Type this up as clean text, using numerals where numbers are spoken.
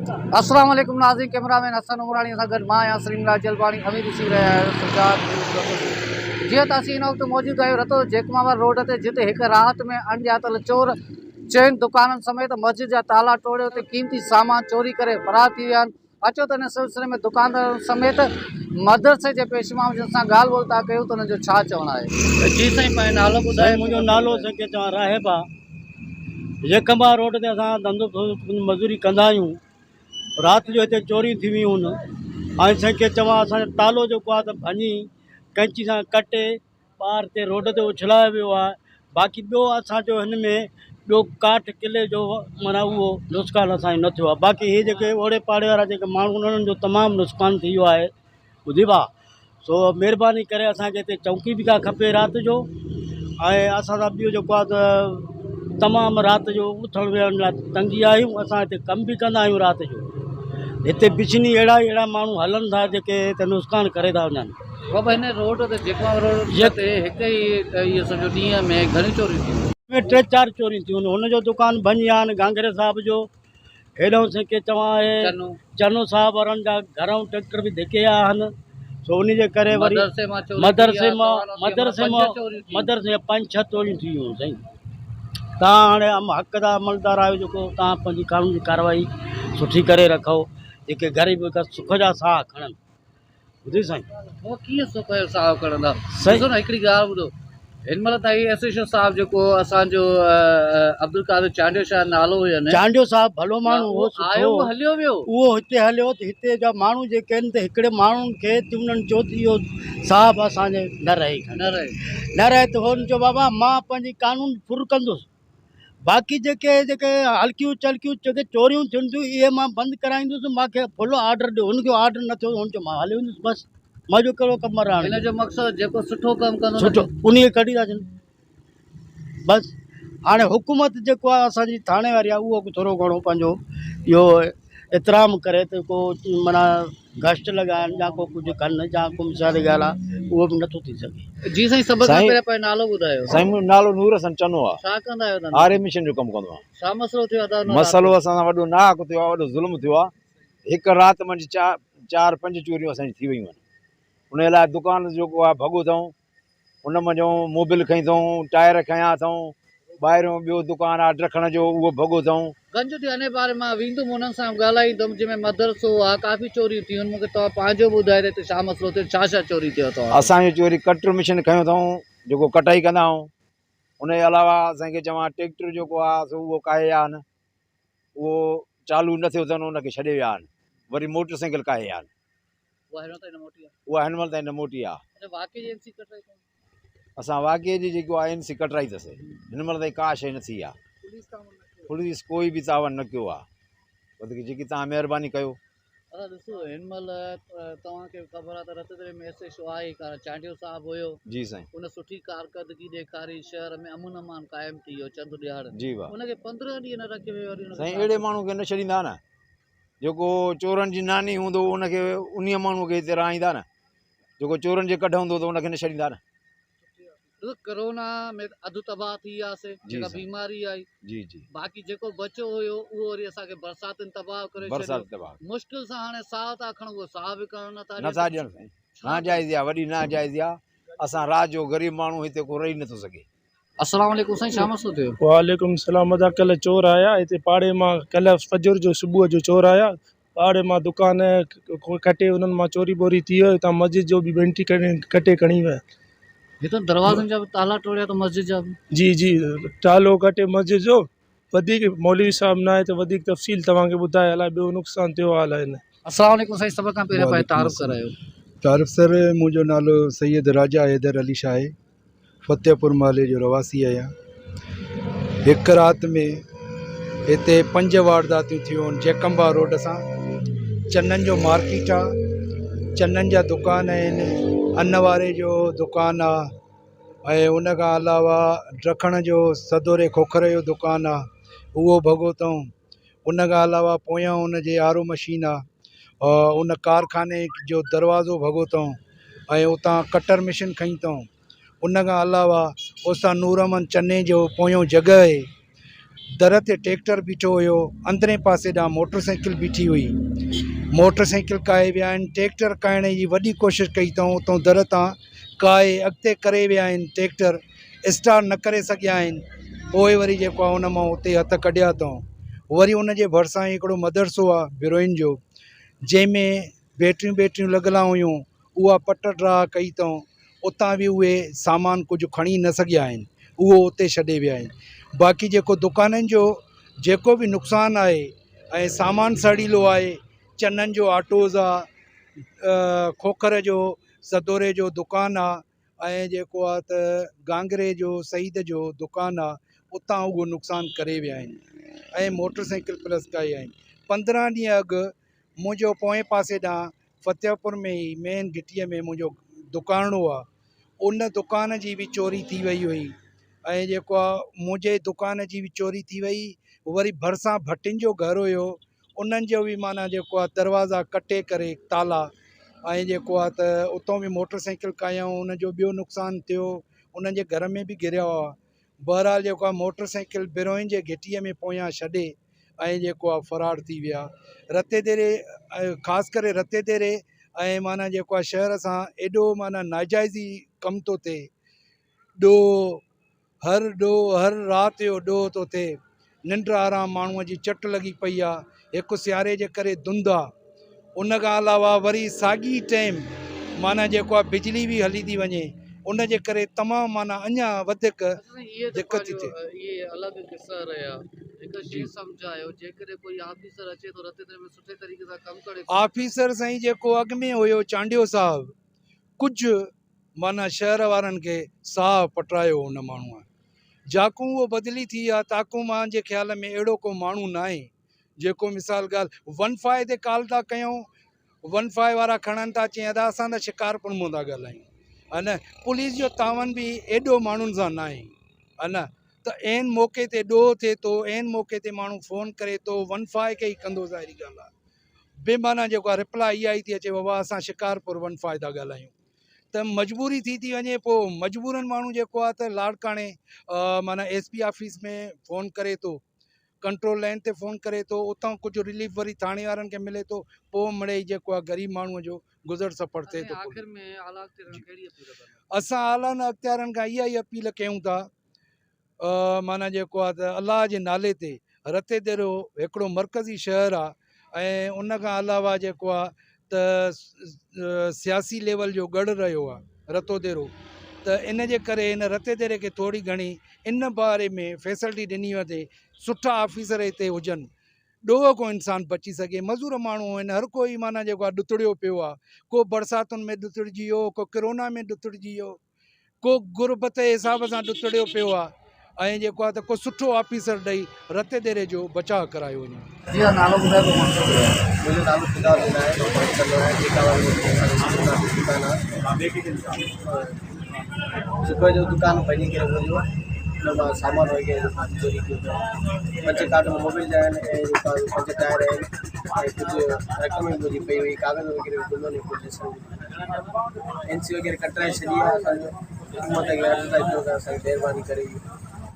السلام عليڪم ناظرين ڪئميرا مين حسن عمراڻي سان گڏ مان آهيان سليم راج جلباڻي اوهين ڏسي رهيا آهيو سجاد نيوز رتو جيئن ته اسين هن وقت موجود آهيون رتو جيڪماور روڊ تي جتي هڪ رات ۾ اڻڄاتل چور چئن دڪانن سميت مسجد جا تالا ٽوڙي اتي قيمتي سامان چوري ڪري فرار ٿي ويا آهن اچو ته ان سلسلي ۾ دڪاندارن سميت مدرسي جي پيش امام جن سان ڳالهه ٻولهه ٿا ڪيون ته انهن جو ڇا چوڻ آهي. جي سائين پنهنجو نالو ٻڌايو. سائين منهنجو نالو سائين ڪي چوان راهب آ يڪمبا روڊ تي اسان ڌنڌو مزوري ڪندا آهيون رات جو هتي چوريون ٿي ويون آهن ۽ سائين ڪي چوان اسان جو تالو جيڪو آ ته ڀڃي ڪئنچي سان ڪٽي ٻاهر تي روڊ تي اڇلايو ويو آهي باقي ٻيو اسان جو هن ۾ ٻيو ڪاٺ قلعي جو معنيٰ اهو نقصان اسان جو نه ٿيو آهي باقي هي جيڪي اوڙي پاڙي وارا جيڪي ماڻهو آهن انهن جو تمام نقصان ٿي ويو آهي ٻڌي ڀاء سو مهرباني ڪري اسان کي هتي چونڪي به ڪا کپي رات جو ۽ اسان سان ٻيو جيڪو آهي ته تمام رات جو اٿڻ ويهڻ لاء تنگي آهيون اسان هتي ڪم به ڪندا آهيون رات جو هتي بجني اهڙا اهڙا ماڻهو هلن ٿا جيڪي هتي نقصان ڪري ٿا وڃن بابا هن روڊ تي جيڪو روڊ تي هڪ ئي اهو سمجهو ڏينهن ۾ گهڻيون چوريون ٿيون. ۾ ٽي چار چوريون ٿيون هن جو دڪان ڀڃي ويا آهن گانگري صاحب جو هيڏانهن سين ڪي چوان آهي چنو صاحب وارن جا گهر ۽ ٽريڪٽر به ڌڪي ويا آهن سو ان جي ڪري وري مدرسي مان مدرسي مان مدرسي مان پنج ڇهه چوريون ٿي ويون سائين تان هاڻي حق جا عملدار آهيو جيڪو تان پنهنجي قانوني ڪارروائي سٺي ڪري رکو جيڪي غريب سک جا ساهه کڻن ٻڌي سائين. هو ڪيئن سک جو ساهه کڻندا. ڏسو نه هڪڙي ڳالهه ٻڌو هن مهل تائين ايس ايڇ او صاحب جيڪو اسان جو عبدالقادر چانڊيو شايد نالو هين. چانڊيو صاحب ڀلو ماڻهو هو سٺو آيو هو هليو ويو. اهو هتي هليو ته هتي جا ماڻهو جيڪي آهن ته هڪڙي ماڻهن کي انهن چيو ته اهو صاحب اسان جي نه رهي نه رهي نه رهي ته هن چيو بابا مان پنهنجي قانون ڦر ڪندس. باقي جيڪي جيڪي هلڪيون چلڪيون جيڪي چوريون ٿين ٿيون اهي مان بند ڪرائيندس مانکي فل آرڊر ڏيو هن کي آرڊر نه ٿيو هن چيو مان هليو ويندس بس منهنجو ڪهڙو ڪم آهي هن جو مقصد جيڪو سٺو ڪم ڪندو سٺو ان کي ڪڍي ٿا ڇڏن بس هاڻي حڪومت جيڪو آهي اسانجي ٿاڻي واري آهي اهو ٿورو گهڻو پنهنجو اهو احترام ڪري ته ڪو معنيٰ گشت لڳائن يا ڪو ڪجهه ڪن يا ڪو مثال جي ڳالهه آهي اهو به نٿو ٿي سگهي. جي سائين سڀ کان پهريان پنهنجو نالو ٻڌايو. سائين منهنجو نالو نور حسن چنو آ. ڇا ڪندا آهيو ادا؟ آر اي مشن جو ڪم ڪندو آهيان. ڇا مسئلو ٿيو ادا ان رات؟ مسئلو اسان سان وڏو ناحق ٿيو آ وڏو ظلم ٿيو آ هڪ رات منجهه چار پنج چوريون اسان جي ٿي ويون آهن ان لاء دڪان جيڪو آ ڀڳو اٿئون ان منجهون موبل کنئي اٿئون، ٽائر کنيا اٿئون، ٻاهريون ٻيو دڪان آ ڊکڻ جو اهو ڀڳو اٿئون. گنج ٿيو انهي باري مان ويندم انهن سان به ڳالهائيندم جنهن ۾ مدرسو آ ڪافي چوريون ٿيون آهن مون کي توهان پنهنجو ٻڌايو ته هتي ڇا مسئلو ٿيو ڇا ڇا چوري ٿيو توهان وٽ. اسان جو چوري ڪٽر مشين کنيو اٿئون جيڪو ڪٽائي ڪندا آهيون ان جي علاوه اسان کي چوان ٽيڪٽر جيڪو آ سو اهو ڪاهي ويا آهن اهو چالو نه ٿيو اٿن ان کي ڇڏي ويا آهن وري موٽر سائيڪل ڪاهي ويا آهن. اها هن مهل تائين نه موٽي آهي. اها هن مهل تائين نه موٽي آهي. اچا واقعي جي اين سي ڪٽرائي اٿئون. اسان واقعي جي جيڪو آهي اين سي ڪٽرائي اٿس هن مهل تائين ڪا شيء نه ٿي آهي. پوليس تعاون نه ڪيو. پوليس ڪوئي به تعاون نه ڪيو آهي. وڌيڪ جيڪي توهان مهرباني ڪيو. ادا ڏسو هن مهل توهان کي به خبر آهي ته رتدري ۾ ايس ايڇ او آهي ڪانه چانڊيو صاحب هيو. جي سائين. ان سٺي ڪارڪردگي ڏيکاري شهر ۾ امن امان قائم ٿي ويو چند ڏهاڙن. جي ڀاء. ان کي 15 ڏينهن نه رکيو ويو وري ان کي سائين اهڙي ماڻهو کي نه ڇڏيندا نه. جيڪو چورن جي ناني هوندو ان کي انهيء ماڻهوء کي هتي رهائيندا نه، جيڪو چورن جي ڪڍ هوندو ته ان کي نه ڇڏيندا نه. ڏس ڪرونا ۾ اڌ تباهه ٿي وياسي جيڪا بيماري آئي جي جي باقي جيڪو بچيو هيو اهو وري اسان کي برساتن تباهه ڪري ڇڏيو برسات تباهه مشڪل سان هاڻي ساهه ٿا کڻون اهو ساهه به کڻڻ نٿا ڏين نٿا ڏين سائين ناجائزي آ وڏي ناجائزي آ اسان رات جو غريب ماڻهو هتي ڪو رهي نٿو سگهي. السلام عليڪم سائين ڇا مسئلو ٿيو. وعليڪم السلام ادا ڪلهه چور آيا هتي پاڙي مان ڪلهه فجر جو صبح جو چور آيا پاڙي مان دڪان ڪٽي انهن مان چوري ٻوري ٿي وئي هتان مسجد جو به بينٽي ڪٽي کڻي ويا. هتان دروازن جا به تالا ٽوڙيا ته مسجد جا به. جي جي تالو ڪٽي مسجد جو وڌيڪ مولوي صاحب نه آهي ته وڌيڪ تفصيل توهان کي ٻڌائي الائي ٻيو نقصان ٿيو آهي الائي نه. السلام عليڪم سائين سڀ کان پهريان پنهنجو تعارف ڪرايو. تعارف سر منهنجو نالو سيد راجا حيدر علي شاهه آهي. فتح پور محلي جو رهواسي آهيان. هڪ رات ۾ هتي پنج وارداتيون ٿيون آهن جيڪمبا روڊ سان چنن جو مارڪيٽ آ چنن جا دڪان آهن ان واري جو دڪان آ ۽ ان کان علاوه ڊکڻ جو سدوري کوکر جو دڪان آ اهو ڀڳو اٿئون ان کان علاوه پويان ان جي آر او مشين آ ان ڪارخاني جو دروازو ڀڳو اٿئون ۽ اتان ڪٽر مشين کنئي اٿئون ان کان علاوه اوستان نور احمد چني جو پويون جڳهه آهي. در تي ٽيڪٽر بيٺو هيو، اندرين پاسي ڏانهن موٽر سائيڪل بيٺي هئي. موٽر سائيڪل ڪاهي ويا آهن، ٽيڪٽر ڪاهڻ جي وڏي ڪوشش ڪئي اٿئون، اتان در تان ڪاهي اڳتي ڪري ويا آهن، ٽيڪٽر اسٽارٽ نه ڪري سگهيا آهن، پوء وري جيڪو آهي ان مان اتي هٿ ڪڍيا اٿئون. وري ان جي ڀرسان ئي هڪڙو مدرسو آهي بروهين جو، جنهن ۾ بيٽريون ٻيٽريون لڳل هيون، اها پٽ ڊاهه ڪئي اٿئون، اتان به اهي سامان ڪجهه کڻي نه سگهيا آهن، اهو اتي ڇڏي ويا آهن. باقي جيڪو دڪانن جو جيڪو به نقصان آهي ۽ سامان سڙيلو آهي، چنن جو آٽوز آ، کوکر جو سدوري جو دڪان آ ۽ جيڪو آ ته گانگري جو سعيد جو دڪان آ، اتان اهو نقصان ڪري ويا آهن ۽ موٽر سائيڪل پلس ڪاهي آهن. 15 ڏينهن اڳ منهنجو پوئين پاسي ڏانهن فتح پور ۾ ئي مين گهٽيء ۾ منهنجو دڪانڙو آ، ان دڪان جي به چوري ٿي وئي هئي ۽ جيڪو آ منهنجي دڪان جي به چوري ٿي وئي، وري ڀرسان ڀٽين جو گهر هيو، انهن جو به معنيٰ جيڪو آ دروازا ڪٽي ڪري تالا ۽ جيڪو آ ته اتان به موٽر سائيڪل ڪاهيائون، ان جو ٻيو نقصان ٿيو، انهن جي گهر ۾ به گهريا هئا. بهرحال جيڪو آ موٽر سائيڪل بروهين جي گهٽيء ۾ پويان ڇڏي ۽ جيڪو آ فرار ٿي ويا. رتي ديري خاص ڪري رتي ديري ۽ معنيٰ جيڪو آ شهر سان ايڏو معنيٰ ناجائزي ڪم ٿو ٿئي، ڏوهه هر ڏوهه هر رات جو ڏوهه ٿو ٿئي، ننڊ آرام ماڻهوء جي چٽ لڳي پئي آ، هڪ سياري جي ڪري ڌنڌ آ، ان کان علاوه وري ساڳي ٽيم معنيٰ جيڪو آ بجلي به هلي ٿي وڃي، ان جي ڪري تمام معنيٰ اڃا وڌيڪ اچا سائين اهي ته دقت ٿي پنهنجو ٿئي. اهي الڳ قصا رهيا، هڪ شي سمجهايو جيڪڏهن ڪوئي آفيسر اچي ٿو رتي تري ۾ سٺي طريقي سان ڪم ڪري ٿو. آفيسر سائين جيڪو اڳ ۾ هيو چانڊيو صاحب ڪجهه معنيٰ شهر وارن کي ساهه پٽرايو ان ماڻهوء. جاڪون اهو بدلي ٿي آ تاڪون مان جي خيال ۾ اهڙو ڪو ماڻهو ناهي جيڪو مثال ڳالهه ون فائي تي ڪال ٿا ڪيون ون فائي وارا کڻن ٿا چين ادا اسان ته شڪارپور مون ٿا ڳالهايون ها نه پوليس جو تعاون به ايڏو ماڻهن سان ناهي ها نه ته عين موقعي تي ڏوهه ٿئي ٿو عين موقعي تي ماڻهو فون ڪري ٿو ون فائي کي ئي ڪندو ظاهري ڳالهه آ بي معنيٰ جيڪو آ رپلائي اها ئي ٿي اچي بابا اسان شڪارپور ون فائي ٿا ڳالهايون ته مجبوري ٿي ٿي وڃي پوء مجبورن ماڻهو جيڪو آهي ته لاڙڪاڻي معنيٰ ايس پي آفيس ۾ فون ڪري ٿو ڪنٽرول لائن تي فون ڪري ٿو اتان ڪجهه رليف وري ٿاڻي وارن کي ملي ٿو پوء مڙئي جيڪو آهي غريب ماڻهو جو گذر سفر ٿئي ٿو. اسان اعليٰ اختيارن کان اها ئي اپيل ڪيون ٿا معنيٰ جيڪو آهي ته الله جي نالي تي رتي ديرو هڪڙو مرڪزي شهر آهي ۽ ان کان علاوه جيڪو آهي ته سياسي ليول جو ڳڙهه رهيو آهي رتو ديرو ته ان جي ڪري هن رتي ديري کي ٿوري گهڻي ان باري ۾ فيسلٽي ڏني وڃي سٺا آفيسر هتي هجن ڏوهه کان انسان بچي سگهي مزور ماڻهو آهن هر ڪوئي معنيٰ جيڪو آهي ڏتڙيو پيو آهي ڪو برساتن ۾ ڏتڙجي ويو ڪو ڪرونا ۾ ڏتڙجي ويو ڪو غربت جي حساب سان ڏتڙيو پيو آ ۽ جيڪو آ ته ڪو سٺو آفيسر ڏئي رتي ديري جو بچاء ڪرايو وڃي. جي ها نالو ٻڌايو ته مان ڪير آهيان. منهنجو نالو فدا حسين آهي مان پڙهائي ڪندو آهيان جيڪا واري ۾ اسان جو اسڪول آهي دڪان آهي صبح جو دڪان ڀڃي ڪري منهنجو ان مان سامان وغيره چوري ٿيو پيو پنج ڪارٽن موبائل جا آهن ۽ پنج ٽائر آهن ۽ ڪجهه رقم به منهنجي پئي هئي ڪاغذ وغيره به گم آهن ڪجهه اين سي وغيره ڪٽرائي ڇڏي آهي اسان جو حڪومت کي عرض ٿا ڪيون ته اسان کي مهرباني ڪري.